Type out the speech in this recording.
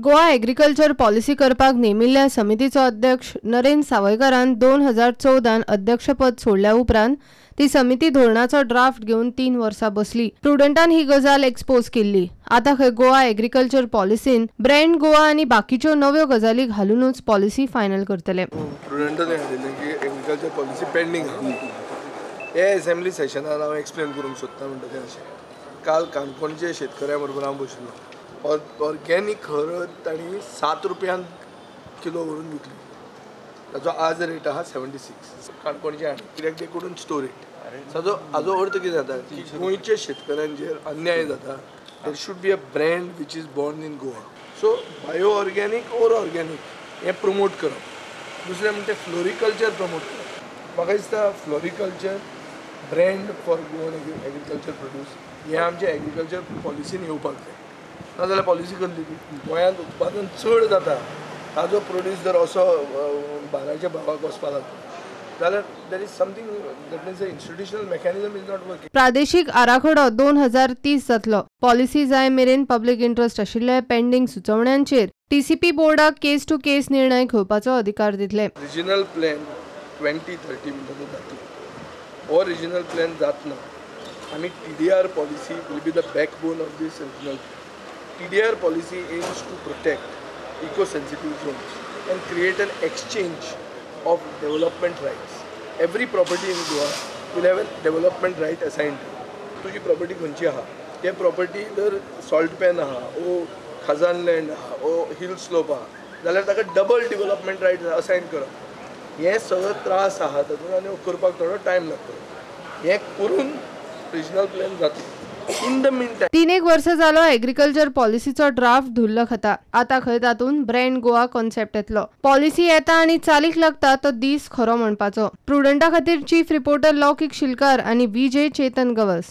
Goa agriculture policy करपाक नेमिल्ल्या समितीचो अध्यक्ष नरेंद्र सावयकारान 2014 अध्यक्षपद सोडल्या उपरांत ती समिती धोरणाचो ड्राफ्ट घेवन 3 वर्सां बसली. प्रुडंटान ही गजाल एक्सपोज केल्ली. आतां खंय गोवा एग्रीकल्चर पॉलिसीन ब्रँड गोवा आनी बाकीच्यो नव्यो गजाली घालूनच पॉलिसी फायनल करतले. प्रुडंटान हाडिल्लें की एग्रीकल्चर पॉलिसी पेंडींग आहा. हे असेंब्ली सेशनान हांव एक्सप्लेन करूंक सोदता म्हणटा तें अशें, काल काणकोणचे शेतकऱ्यां बरोबर हांव बशिल्लो. ऑर्गेनीक हळद तांणी 7 रुपयान किलो व्हरून विकली. ताचो आज रेट आहा 76. काणकोणचे हांणी कित्याक ते कडून स्टोर it. ताजो हाजो अर्थ कितें जाता की गोंयच्या शेतकऱ्यांचेर अन्याय जाता. There should be a brand which is born in Goa. So bio organic or organic हें प्रमोट करप. दुसरें म्हणटा फ्लोरिकल्चर प्रमोट करप. म्हाका दिसता floriculture brand for Goan agriculture produce हें आमच्या एग्रीकल्चर पॉलिसीन येवपाक जाय. नाजाल्यार पॉलिसी कसली ती गोंयांत उत्पादन चड जाता ताजो प्रोड्यूस जर असो बाराच्या भावाक वचपाक लागता जाल्यार there is something that means institutional mechanism is not working. प्रादेशीक आराखडो 2030 जातलो. पॉलिसी जाय मेरेन पब्लीक इंट्रस्ट आशिल्ल्या पेंडींग सुचोवण्यांचेर टीसीपी बोर्डाक केस टू केस निर्णय घेवपाचो अधिकार दितले. रिजनल प्लॅन 2030 म्हणटा तो जातलो. हो रिजनल प्लॅन जातना आमी TDR policy will be the backbone of this regional plan. TDR policy aims to protect eco-sensitive zones and create an exchange of development rights. Every property in Goa will have a development right assigned to it. तुजी property खंयची आहा, ते property जर salt pan आहा ओ खाजन land आहा ओ hill slope आहा जाल्यार ताका डबल डिवलपमेंट रायट असायन करप. हे सगळो त्रास आहा तातूंत आनी करपाक थोडो टायम लागतलो. हें करून रिजनल प्लॅन जातलो. इन the mean time 3 वर्सां जालो एग्रीकल्चर पॉलिसीचो ड्राफ्ट धुल्ल खाता. आतां खंय तातूंत ब्रँड गोवा कॉन्सेप्ट येतलो. पॉलिसी येता आनी चालीक लागता तो दीस खरो म्हणपाचो. प्रुडंटा खातीर चीफ रिपोर्टर लौकीक शिलकार आनी विजय चेतन गवस.